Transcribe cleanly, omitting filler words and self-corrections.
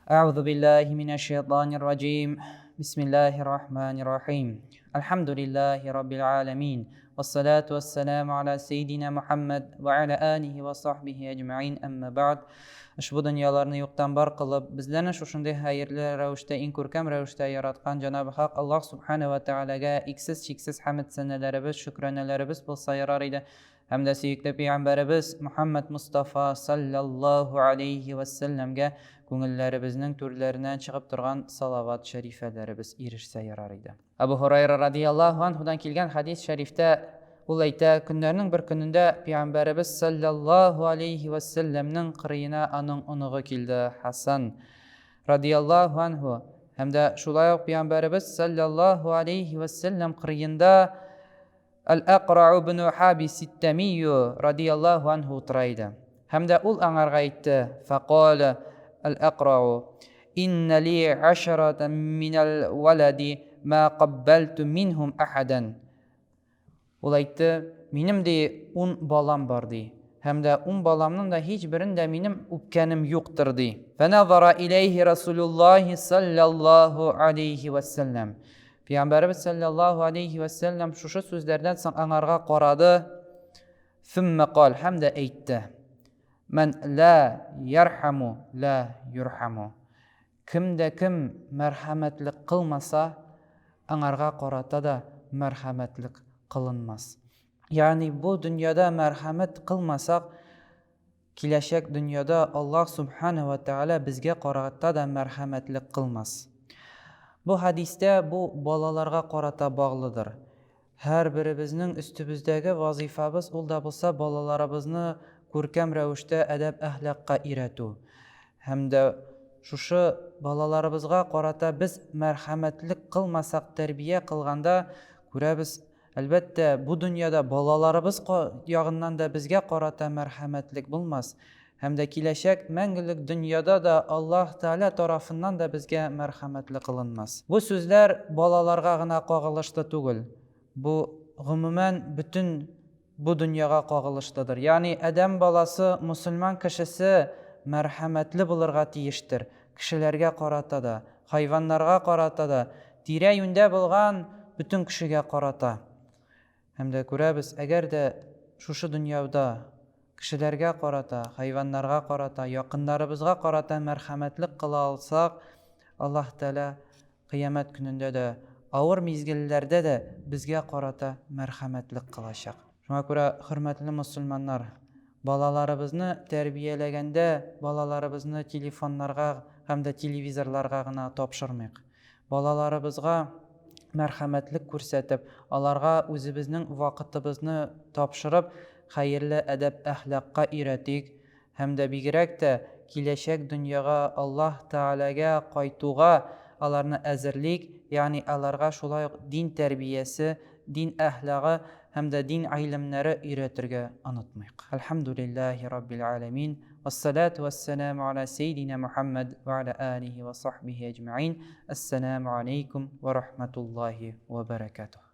Әгъузу биллаһи минәш шайтанир раҗим. Бисмиллаһир рахманир рахим. Әлхәмдүлиллаһи раббил аламин. Вассалату вассаламу аля сейдина Мухаммад ва аля алихи ва сахбихи әҗмәин. Әмма бәгъд. Ошбу дөньяларны юктан бар кылып, безләрне шушындый хәерле рәвештә, иң күркәм рәвештә яраткан Җанабы Хак Аллаһ Субхана ва Тәгаләгә иксез-чиксез хәмед-сәнәләребез, шөкранәләребез булса ярар иде. Һәм дә сөекле пәйгамбәребез Мөхәммәд Мостафа салләллаһу алейһи вә сәлләмгә күңелләребезнең түрләреннән чыгып торган салават шәрифәләребез ирешсә ярар иде. Әбу Һурайра радияллаһу анһудан килгән хәдис шәрифтә ул әйтә, көннәрнең бер көнендә пәйгамбәребез салләллаһу алейһи вә сәлләмнең кырыена аның оныгы килде, Хасан радияллаһу анһу. Һәм дә шулай ук пәйгамбәребез салләллаһу алейһи вә сәлләм кырыенда Әл-Әкърау ибну Хабис ат-Тамийю радияллаһу анһу утыра иде. Һәм дә ул аңарга әйтте, Фәкалә Әл-Әкърау, Иннә ли ашаратан минәл вәләди ма каббәлту минһум әхәдән. Ул әйтте, Минем, ди, ун балам бар, ди. Һәм дә ун баламның да һичберен дә минем үпкәнем юктыр, ди. Фәнәзара иләйһи Расулуллаһи салләллаһу алейһи вәссәлләм. Пәйгамбәребез салләллаһу алейһи вә сәлләм шушы сүзләрдән соң аңарга карады, Сүммә кал һәм дә әйтте: Мән ла ярхаму ла юрхаму. Кем дә кем мәрхәмәтлек кылмаса, аңарга карата да мәрхәмәтлек кылынмас. Ягъни бу дөньяда мәрхәмәт кылмасак, Киләчәк дөньяда Аллаһ Сүбхәнәһү вә Тәгалә безгә карата да мәрхәмәтлек кылмас. Бу хәдистә бу балаларга карата баглыдыр. Һәрберебезнең өстебездәге вазыйфабыз ул да булса балаларыбызны күркәм рәвештә әдәп-әхлакка өйрәтү. Һәм дә шушы балаларыбызга карата без мәрхәмәтлек кылмасак тәрбия кылганда, күрәбез, Әлбәттә, бу дөньяда балаларыбыз ягыннан да безгә карата мәрхәмәтлек булмас, һәм дә киләчәк мәңгелек дөньяда да Аллаһ Тәгалә тарафыннан да безгә мәрхәмәтле кылынмас. Бу сүзләр балаларга гына кагылышлы түгел, бу, гомумән, бөтен бу дөньяга кагылышлыдыр. Ягъни адәм баласы, мосылман кешесе мәрхәмәтле булырга тиештер, кешеләргә карата да, хайваннарга карата да, тирә-юньдә булган бөтен кешегә карата. Һәм дә күрәбез, әгәр дә шушы дөньяда кешеләргә карата, хайваннарга карата, якыннарыбызга карата мәрхәмәтлек кыла алсак, Аллаһ Тәгалә кыямәт көнендә дә, авыр мизгелләрдә дә безгә карата мәрхәмәтлек кылачак. Шуңа күрә, хөрмәтле мөселманнар, балаларыбызны тәрбияләгәндә балаларыбызны телефоннарга һәм дә телевизорларга гына тапшырмыйк. Балаларыбызга мәрхәмәтлек күрсәтеп, аларга үзебезнең вакытыбызны тапшырып, хәерле әдәп-әхлакка өйрәтик һәм дә бигрәк тә киләчәк дөньяга Аллаһ Тәгаләгә кайтуга аларны әзерлик, ягъни аларга шулай ук дин тәрбиясе, дин әхлагы һәм дә дин гыйлемнәре өйрәтергә онытмыйк. Әлхәмдүлилләһи раббил галәмин, вәссәлату вәссәламу аля сәйдина Мухәммәд вә аля алихи вә сахбихи әҗмәгыйн. Әссәламу алейкум вә рахматуллаһи вә бәрәкәтүһ.